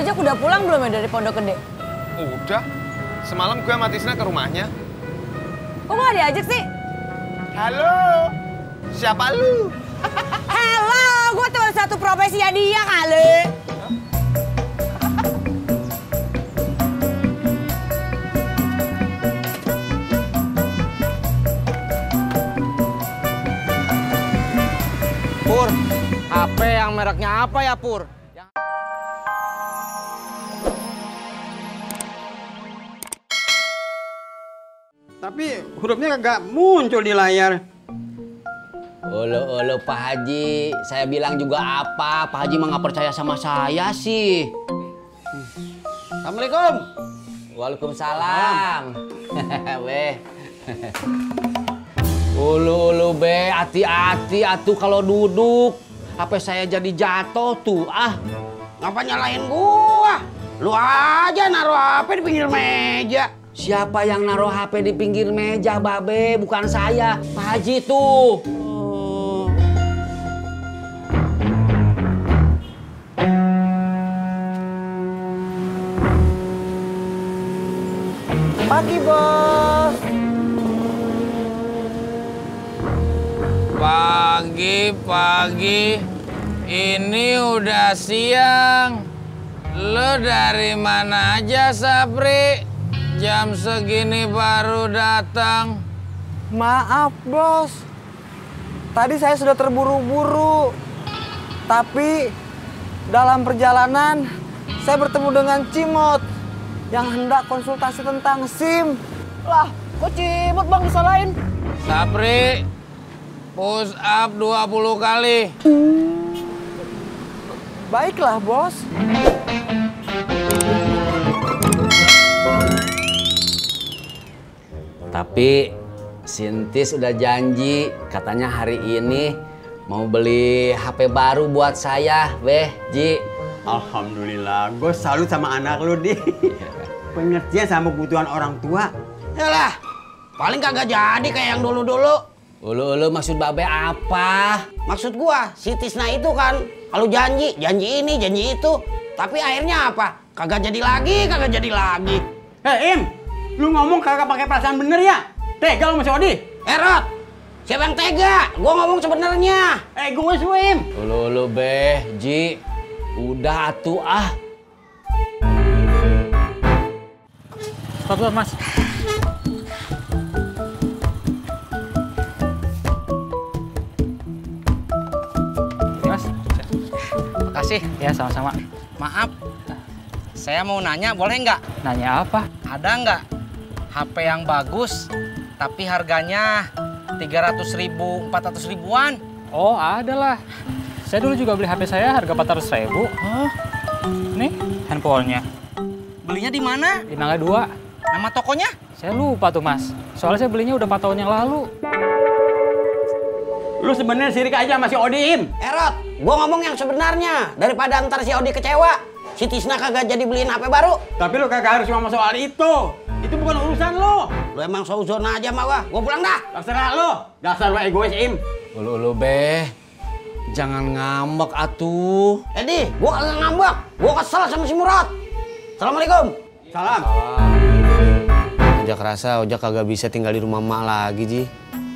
Ojak udah pulang belum ya dari Pondok Gede? Udah. Semalam gue sama Tisna ke rumahnya. Kok nggak diajak sih? Halo. Siapa lu? Halo, gue teman satu profesinya dia kali. Pur, HP yang mereknya apa ya, Pur? Tapi hurufnya kagak muncul di layar. Olo Pak Haji, saya bilang juga apa? Pak Haji mah nggak percaya sama saya sih. Assalamualaikum. Waalaikumsalam. Weh. Ulu be, hati-hati atuh kalau duduk. HP saya jadi jatuh tuh. Ngapa nyalahin gua? Lu aja naruh HP di pinggir meja. Siapa yang naruh HP di pinggir meja, Babe? Bukan saya, Pak Haji tuh. Pagi, Bos. Pagi. Ini udah siang. Lo dari mana aja, Sapri? Jam segini baru datang. Maaf, Bos. Tadi saya sudah terburu-buru. Tapi dalam perjalanan saya bertemu dengan Cimot yang hendak konsultasi tentang SIM. Lah, kok Cimot Bang disalahin? Sapri, push up 20 kali. Baiklah, Bos. Tapi Sintis udah janji, katanya hari ini mau beli HP baru buat saya, Ji. Alhamdulillah, gue salut sama anak lu, Di. Pengertian sama kebutuhan orang tua. Yalah, paling kagak jadi kayak yang dulu-dulu. Ulu maksud Babe apa? Maksud gua, si Tisna itu kan kalau janji ini, janji itu. Tapi akhirnya apa? Kagak jadi lagi. Im, lu ngomong kagak pakai perasaan bener ya? Tega lu sama si Odi? Rod, siapa yang tega? Gua ngomong sebenarnya. Gue Im. Ulu Ji. Udah atuh Stop, Mas. Mas. Makasih. Ya, sama-sama. Maaf, saya mau nanya, boleh nggak? Nanya apa? Ada nggak HP yang bagus, tapi harganya 300.000, 400.000-an? Oh, ada lah. Saya dulu juga beli HP saya harga 400.000. Nih, handphonenya. Belinya di mana? Di Mangga 2. Nama tokonya? Saya lupa tuh, Mas. Soalnya saya belinya udah 4 tahun yang lalu. Lu sebenarnya sirik aja sama si Odi, Im. Rod, gua ngomong yang sebenarnya. Daripada ntar si Odi kecewa, si Tisna kagak jadi beliin HP baru. Tapi lu kagak harus ngomong soal itu. Itu bukan urusan lu. Lu emang sauzon aja sama gua pulang dah. Terserah lu. Dasar lu egois, Im. Ulu jangan ngambek atuh. Edi, gua kagak ngambek. Gua kesel sama si Murad. Assalamualaikum. Salam. Ojak rasa Ojak kagak bisa tinggal di rumah emak lagi, Ji.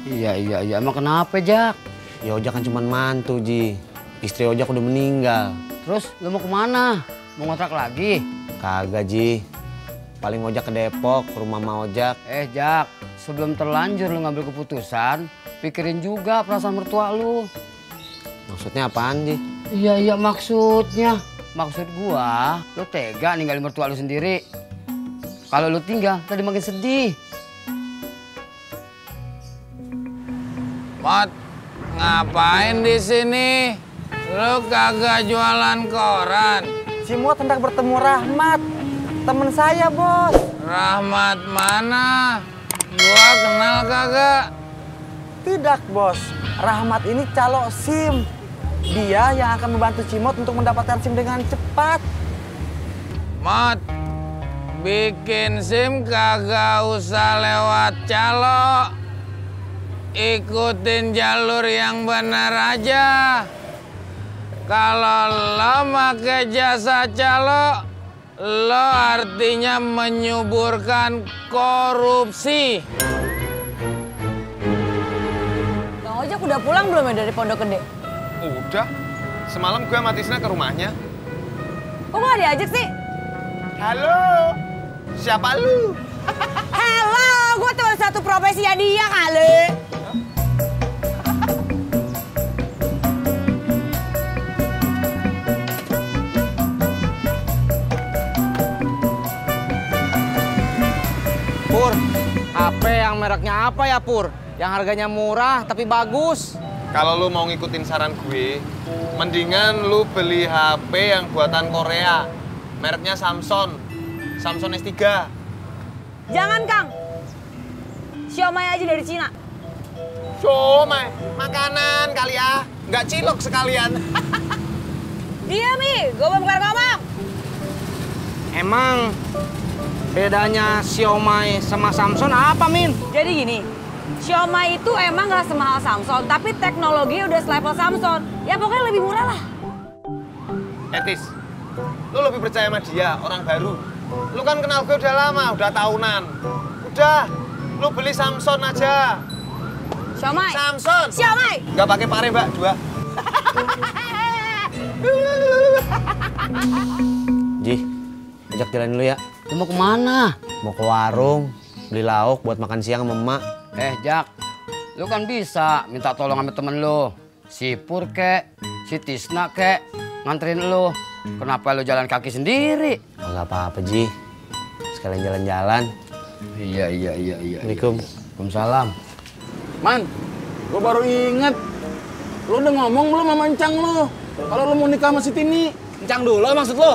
Iya. Emang kenapa, Jak? Ya Ojak kan cuman mantu, Ji. Istri Ojak udah meninggal. Terus lu mau kemana? Mau ngontrak lagi? Kagak, Ji. Paling Ojak ke Depok, ke rumah Ma Ojak. Jak, sebelum terlanjur lu ngambil keputusan, pikirin juga perasaan mertua lu. Maksudnya apaan, Ji? Iya, maksudnya. Maksud gua, lu tega ninggalin mertua lu sendiri. Kalau lu tinggal, tadi makin sedih. Mot, ngapain di sini? Lu kagak jualan koran? Si Muat hendak bertemu Rahmat, temen saya, Bos. Rahmat mana? Gua kenal kagak? Tidak, Bos. Rahmat ini calo SIM. Dia yang akan membantu Cimot untuk mendapatkan SIM dengan cepat. Mot, bikin SIM kagak usah lewat calo. Ikutin jalur yang benar aja. Kalau lo make jasa calo, Lo artinya menyuburkan korupsi. Bang Ojek udah pulang belum ya dari Pondok Gede? Udah. Semalam gue sama Tisna ke rumahnya. Kok nggak diajak sih? Halo. Siapa lu? Halo, gue teman satu profesinya dia kali. Pur, HP yang mereknya apa ya Pur? Yang harganya murah tapi bagus. Kalau lu mau ngikutin saran gue, mendingan lu beli HP yang buatan Korea. Mereknya Samsung. Samsung S3. Jangan Kang. Siomay aja dari Cina. Siomay, makanan kali ya. Nggak cilok sekalian. Diam nih, gue belum kelar ngomong. Emang bedanya siomay sama Samsung apa, Min? Jadi gini, siomay itu emang gak semahal Samsung, tapi teknologi udah selevel Samsung. Ya pokoknya lebih murah lah. Etis, lu lebih percaya sama dia, orang baru. Lu kan kenal gue udah lama, udah tahunan. Udah, lu beli Samsung aja. Siomay. Samsung. Siomay. Nggak pakai pare, Mbak, 2. Ji, ajak jalan dulu ya. Lu mau kemana? Mau ke warung, beli lauk buat makan siang sama emak. Jak, lu kan bisa minta tolong sama temen lu. Si Pur kek, si Tisna kek, nganterin lu. Kenapa lu jalan kaki sendiri? Nggak apa-apa, Ji. Sekalian jalan-jalan. Iya. Assalamualaikum. Waalaikumsalam. Man, gue baru inget. Lu udah ngomong belum sama Encang lu? Kalau lu mau nikah sama si Tini. Encang dulu maksud lu?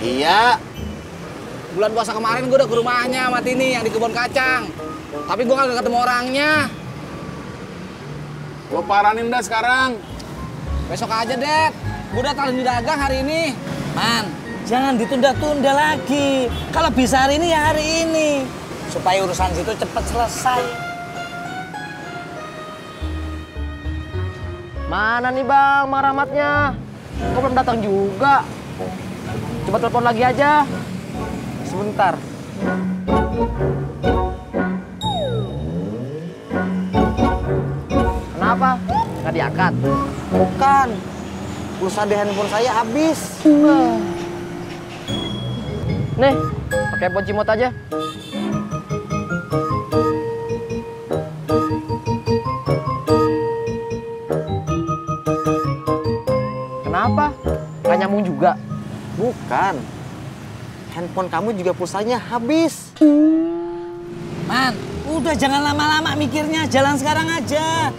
Iya. Bulan puasa kemarin gue udah ke rumahnya sama Tini yang di kebun kacang. Tapi gue nggak ketemu orangnya. Gue paranin dah sekarang. Besok aja, Det. Gue udah talent dagang hari ini. Man, jangan ditunda-tunda lagi. Kalau bisa hari ini ya hari ini. Supaya urusan situ cepat selesai. Mana nih Bang, Mang Rahmatnya? Kok belum datang juga? Coba telepon lagi aja. Sebentar. Kenapa? Nggak diangkat? Bukan. Pulsa di handphone saya habis. Nih, pakai handphone Cimot aja. Kenapa? Nggak nyambung juga? Bukan. Handphone kamu juga pulsanya habis. Man, udah jangan lama-lama mikirnya. Jalan sekarang aja.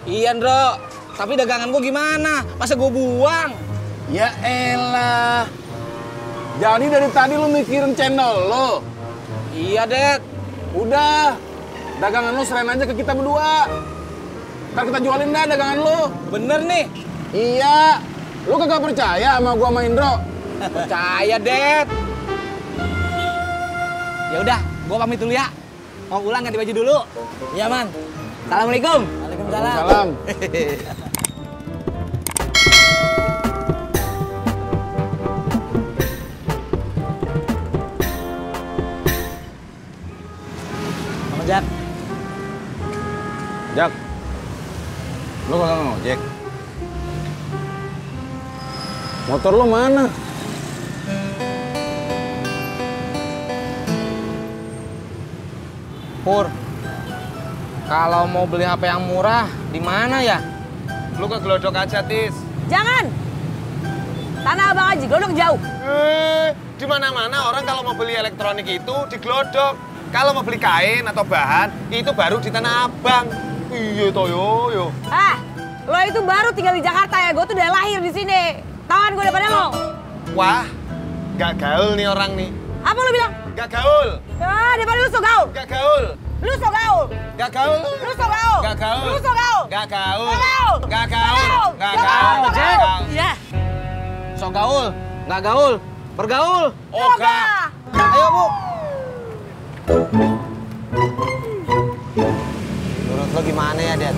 Iya, Ndro. Tapi dagangan gua gimana? Masa gua buang? Ya elah. Jadi dari tadi lu mikirin channel lo. Iya, Det. Udah. Dagangan lu serain aja ke kita berdua. Ntar kita jualin dah dagangan lu. Bener nih. Iya. Lu kagak percaya sama gua sama Indro? Percaya, Det. Ya udah, gua pamit dulu ya. Mau pulang ganti baju dulu. Iya, Man. Assalamualaikum. Waalaikumsalam. Salam. Bang Ojek. Jak. Lu kagak ngojek? Motor lu mana? Pur, kalau mau beli HP yang murah, di mana ya? Lu ke Glodok aja, Tis. Jangan. Tanah Abang aja, Glodok jauh. Di mana-mana orang kalau mau beli elektronik itu di Glodok. Kalau mau beli kain atau bahan, itu baru di Tanah Abang. Iya toh yo. Ah, lo itu baru tinggal di Jakarta ya. Gue tuh udah lahir di sini. Tahu gue daripada lo. Wah, gak gaul nih orang nih. Apa lo bilang? Gak gaul. Ah, daripada lu so gaul. Gak gaul. Lu so gaul. Gak gaul. Lu so gaul. Gak gaul. Lu so gaul. Gak gaul. So gaul. Gak gaul. Gak So gaul. so Gak gaul. Iya. So gaul, nggak gaul, bergaul. Oga. Ayo, Bu. Menurut lo gimana ya, Det?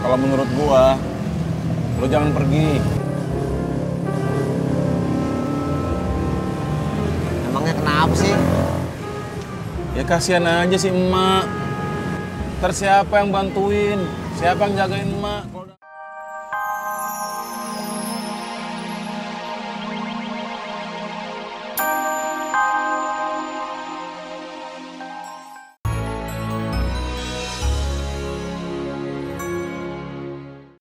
Kalau menurut gua, lu jangan pergi. maaf sih. Ya kasihan aja si emak. Ntar siapa yang bantuin? Siapa yang jagain emak?